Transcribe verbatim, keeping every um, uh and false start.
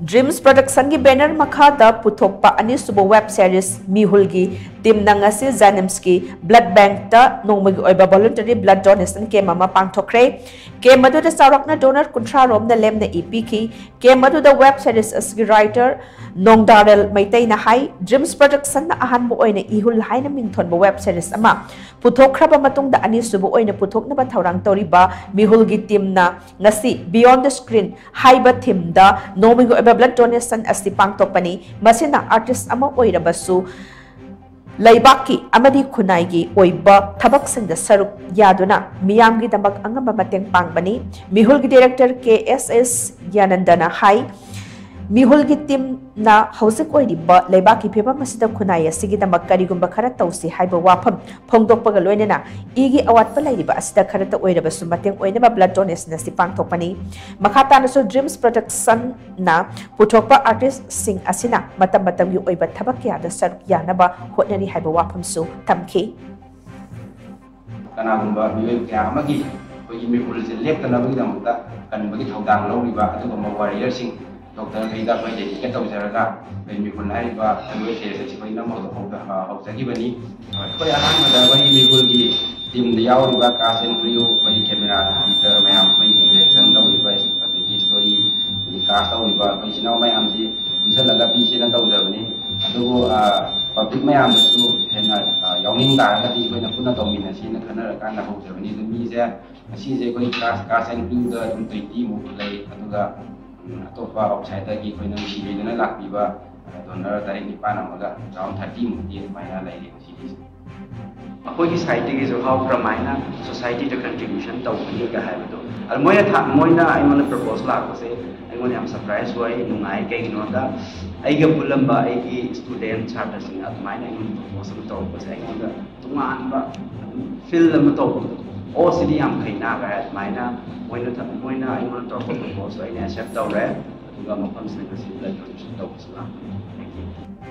Dreams ꯄ꯭ꯔꯣꯗꯛꯁꯟꯒꯤ banner ꯃꯈꯥꯗ ꯄꯨꯊꯣꯛꯄ ꯑꯅꯤꯁꯨꯕ ꯋꯦꯕ ꯁꯦꯔꯤꯁ ꯃꯤꯍꯨꯜꯒꯤ ꯇꯤꯝꯅ ꯉꯁꯤ ꯖꯦꯅꯤꯝꯁꯀꯤ ꯕ꯭ꯂꯗ ꯕꯦꯡꯛꯇ ꯅꯣꯡꯃꯒꯤ ꯑꯣꯏꯕ ꯚꯣꯂꯨꯟꯇꯔꯤ ꯕ꯭ꯂꯗ ꯗꯣꯅꯦꯁꯟ ꯀꯦꯝ ꯑꯃ ꯄꯥꯡꯊꯣꯛꯈ꯭ꯔꯦ꯫ ꯀꯦꯝ ꯑꯗꯨꯗ ꯆꯥꯎꯔꯥꯛꯅ ꯗꯣꯅꯔ ꯀꯨꯟꯊ꯭ꯔꯥ ꯔꯣꯝꯅ ꯂꯦꯝꯅ ꯏ ꯄꯤꯈꯤ꯫ ꯀꯦꯝ ꯑꯗꯨꯗ ꯋꯦꯕ ꯁꯦꯔꯤꯁ ꯑꯁꯤꯒꯤ ꯔꯥꯏꯇꯔ ꯅꯣꯡꯗꯥꯔꯦꯜ ꯃꯩꯇꯩꯅ ꯍꯥꯏ, ꯗ꯭ꯔꯤꯝꯁ ꯄ꯭ꯔꯣꯗꯛꯁꯟꯅ ꯑꯍꯥꯟꯕ ꯑꯣꯏꯅ ꯏꯍꯨꯜ ꯍꯥꯏꯅ ꯃꯤꯡꯊꯣꯟꯕ ꯋꯦꯕ ꯁꯦꯔꯤꯁ ꯑꯃ ꯄꯨꯊꯣꯛꯈ꯭ꯔꯕ ꯃꯇꯨꯡꯗ ꯑꯅꯤꯁꯨꯕ ꯑꯣꯏꯅ ꯄꯨꯊꯣꯛꯅꯕ ꯊꯧꯔꯥꯡ ꯇꯧꯔꯤꯕ ꯃꯤꯍꯨꯜꯒꯤ ꯇꯤꯝꯅ ꯉꯁꯤ Beyond the Screen ꯍꯥꯏꯕ ꯊꯤꯝꯗ ꯅꯣꯡꯃꯒꯤ ꯑꯣꯏꯕ ꯕ꯭ꯂꯗ ꯗꯣꯅꯦꯁꯟ ꯑꯁꯤ ꯄꯥꯡꯊꯣꯛꯄꯅꯤ꯫ ꯃꯁꯤꯅ ꯑꯥꯔꯇꯤꯁ ꯑꯃ ꯑꯣꯏꯔꯕꯁꯨ ꯂꯩꯕꯥꯛꯀꯤ ꯑꯃꯗꯤ ꯈꯨꯟꯅꯥꯏꯒꯤ ꯑꯣꯏꯕ ꯊꯕꯛꯁꯤꯡꯗ ꯁꯔꯨꯛ ꯌꯥꯗꯨꯅ ꯃꯤꯌꯥꯝꯒꯤꯗꯃꯛ ꯑꯉꯝꯕ ꯃꯇꯦꯡ ꯄꯥꯡꯕꯅꯤ꯫ ꯃꯤꯍꯨꯜꯒꯤ ꯗꯤꯔꯦꯛꯇꯔ ꯀꯦ ꯑꯦꯁ ꯑꯦꯁ ꯌꯥꯅꯟꯗꯅ ꯍꯥꯏ, ꯃꯤꯍꯨꯜꯒꯤ ꯇꯤꯝꯅ ꯍꯧꯖꯤꯛ ꯑꯣꯏꯔꯤꯕ ꯂꯩꯕꯥꯛꯀꯤ ꯐꯤꯕꯝ ꯑꯁꯤꯗ ꯈꯨꯟꯅꯥꯏ ꯑꯁꯤꯒꯤꯗꯃꯛ ꯀꯔꯤꯒꯨꯝꯕ ꯈꯔ ꯇꯧꯁꯤ ꯍꯥꯏꯕ ꯋꯥꯐꯝ ꯐꯣꯡꯗꯣꯛꯄꯒ ꯂꯣꯏꯅꯅ ꯏꯒꯤ ꯑꯋꯥꯠꯄ ꯂꯩꯔꯤꯕ ꯑꯁꯤꯗ ꯈꯔꯇ ꯑꯣꯏꯔꯕꯁꯨ ꯃꯇꯦꯡ ꯑꯣꯏꯅꯕ ꯕ꯭ꯂꯗ ꯗꯣꯅꯦꯁꯟ ꯑꯁꯤ ꯄꯥꯡꯊꯣꯛꯄꯅꯤ꯫ ꯃꯈꯥ ꯇꯥꯅꯁꯨ ꯗ꯭ꯔꯤꯝꯁ ꯄ꯭ꯔꯣꯗꯛꯁꯟꯅ ꯄꯨꯊꯣꯛꯄ ꯑꯥꯔꯇꯤꯁꯁꯤꯡ ꯑꯁꯤꯅ ꯃꯇꯝ ꯃꯇꯝꯒꯤ ꯑꯣꯏꯕ ꯊꯕꯛ ꯀꯌꯥꯗ ꯁꯔꯨꯛ ꯌꯥꯅꯕ ꯍꯣꯠꯅꯔꯤ ꯍꯥꯏꯕ ꯋꯥꯐꯝꯁꯨ ꯊꯝꯈꯤ꯫ ꯀꯅꯥꯒꯨꯝꯕ ꯃꯤꯑꯣꯏ ꯀꯌꯥ ꯑꯃꯒꯤ ꯑꯩꯈꯣꯏꯒꯤ ꯃꯤꯍꯨꯜꯁꯦ ꯂꯦꯞꯇꯅꯕꯒꯤꯗꯃꯛꯇ ꯀꯟꯕꯒꯤ ꯊꯧꯗꯥꯡ ꯂꯧꯔꯤꯕ ꯑꯗꯨꯒꯨꯝꯕ ꯋꯥꯔꯤꯌꯔꯁꯤꯡ ꯗꯣꯛꯇꯔꯈꯩꯗ ꯑꯩꯈꯣꯏ ꯗꯦꯗꯤꯀꯦꯠ ꯇꯧꯖꯔꯒ ꯑꯩꯈꯣꯏ ꯃꯤꯍꯨꯜ ꯍꯥꯏꯔꯤꯕ ꯑꯩꯈꯣꯏ ꯁꯦꯔꯤꯁ ꯑꯁꯤ ꯑꯩꯈꯣꯏ ꯅꯝꯕ ꯍꯧ- ꯍꯧ- ꯍꯧꯖꯈꯤꯕꯅꯤ꯫ ꯑꯩꯈꯣꯏ ꯑꯍꯥꯟꯕꯗ ꯑꯩꯈꯣꯏꯒꯤ ꯃꯤꯍꯨꯜꯒꯤ ꯇꯤꯝꯗ ꯌꯥꯎꯔꯤꯕ ꯀꯥꯁ ꯑꯦꯟ ꯀ꯭ꯔꯤꯌꯨ, ꯑꯩꯈꯣꯏꯒꯤ ꯀꯦꯃꯦꯔꯥ ꯑꯦꯗꯤꯇꯔ ꯃꯌꯥꯝ, ꯑꯩꯈꯣꯏ ꯗꯤꯔꯦꯛꯁꯟ ꯇꯧꯔꯤꯕ, ꯑꯗꯒꯤ ꯁ꯭ꯇꯣꯔꯤ ꯀꯥꯁ ꯇꯧꯔꯤꯕ ꯑꯩꯈꯣꯏ ꯏꯆꯤꯟ ꯏꯅꯥꯎ ꯃꯌꯥꯝꯁꯤ ꯄꯨꯟꯁꯤꯜꯂꯒ ꯄꯤꯁꯦꯅ ꯇꯧꯖꯕꯅꯤ꯫ ꯑꯗꯨꯕꯨ ꯄꯕ꯭ꯂꯤꯛ ꯃꯌꯥꯝꯗꯁꯨ ꯍꯦꯟꯅ ꯌꯥꯎꯅꯤꯡ ꯇꯥꯔꯒꯗꯤ ꯑꯩꯈꯣꯏꯅ ꯄꯨꯟꯅ ꯇꯧꯃꯤꯟꯅꯁꯦꯅ ꯈꯟꯅꯔꯀꯥꯟꯗ ꯍꯧꯖꯕꯅꯤ꯫ ꯑꯗꯨ ꯃꯤꯁꯦ ꯉꯁꯤꯁꯦ ꯑꯩꯈꯣꯏ ꯀꯥꯁ ꯀꯥꯁ ꯑꯦꯟ ꯀ꯭ꯔꯤꯌꯨꯗ ꯑꯗꯨꯝ ꯇ꯭ꯋꯦꯟꯇꯤ ꯃꯨꯛ ꯂꯩ꯫ ꯑꯗꯨꯒ ꯎꯝ, ꯑꯇꯣꯞꯄ ꯑꯥꯎꯠꯁꯥꯏꯗꯇꯒꯤ ꯑꯩꯈꯣꯏꯅ ꯅꯨꯡꯁꯤꯕꯤꯗꯨꯅ ꯂꯥꯛꯄꯤꯕ ꯗꯣꯅꯔ ꯇꯔꯦꯠ ꯅꯤꯄꯥꯟ ꯑꯃꯒ ꯑꯦꯔꯥꯎꯟ ꯊꯥꯔꯇꯤ ꯃꯨꯛꯇꯤ ꯑꯗꯨꯃꯥꯏꯅ ꯂꯩꯔꯦ ꯉꯁꯤꯒꯤꯁꯦ꯫ ꯑꯩꯈꯣꯏꯒꯤ ꯁꯥꯏꯠꯇꯒꯤꯁꯨ ꯍꯥꯎ ꯀꯔꯝꯍꯥꯏꯅ ꯁꯣꯁꯥꯏꯇꯤꯗ ꯀꯟꯇ꯭ꯔꯤꯕ꯭ꯌꯨꯁꯟ ꯇꯧꯒꯅꯤꯒ ꯍꯥꯏꯕꯗꯣ, ꯑꯗ ꯃꯣꯏꯅ ꯊꯥ- ꯃꯣꯏꯅ ꯑꯩꯉꯣꯟꯗ ꯄ꯭ꯔꯄꯣꯁ ꯂꯥꯛꯄꯁꯦ ꯑꯩꯉꯣꯟꯗ ꯌꯥꯝ ꯁꯔꯄ꯭ꯔꯥꯏꯁ ꯑꯣꯏ, ꯅꯨꯡꯉꯥꯏ꯫ ꯀꯩꯒꯤꯅꯣꯗ ꯑꯩꯒ ꯄꯨꯜꯂꯝꯕ ꯑꯩꯒꯤ ꯁ꯭ꯇꯨꯗꯦꯟ ꯁꯥꯇ꯭ꯔꯁꯤꯡꯅ ꯑꯗꯨꯃꯥꯏꯅ ꯑꯩꯉꯣꯟꯗ ꯄ꯭ꯔꯄꯣꯁ ꯑꯃ ꯇꯧꯔꯛꯄꯁꯦ ꯑꯩꯉꯣꯟꯗ ꯇꯣꯉꯥꯟꯕ ꯐꯤꯜ ꯑꯃ ꯇꯧꯕꯗꯣ, ꯑꯣ ꯁꯤꯗꯤ ꯌꯥꯝ ꯐꯩꯅ ꯀꯥꯏ ꯑꯗꯨꯃꯥꯏꯅ ꯃꯣꯏꯅ ꯊ- ꯃꯣꯏꯅ ꯑꯩꯉꯣꯟꯗ ꯇꯧꯔꯛꯄ ꯄ꯭ꯔꯄꯣꯁꯇꯣ ꯑꯩꯅ ꯑꯦꯛꯁꯦꯞ ꯇꯧꯔꯦ꯫ ꯑꯗꯨꯒ ꯃꯐꯝꯁꯤꯗ ꯉꯁꯤ ꯕ꯭ꯂꯗ ꯗꯣꯅꯦꯁꯟ ꯇꯧꯕꯁꯨ ꯂꯥꯛꯄꯅꯤ꯫ Thank you꯫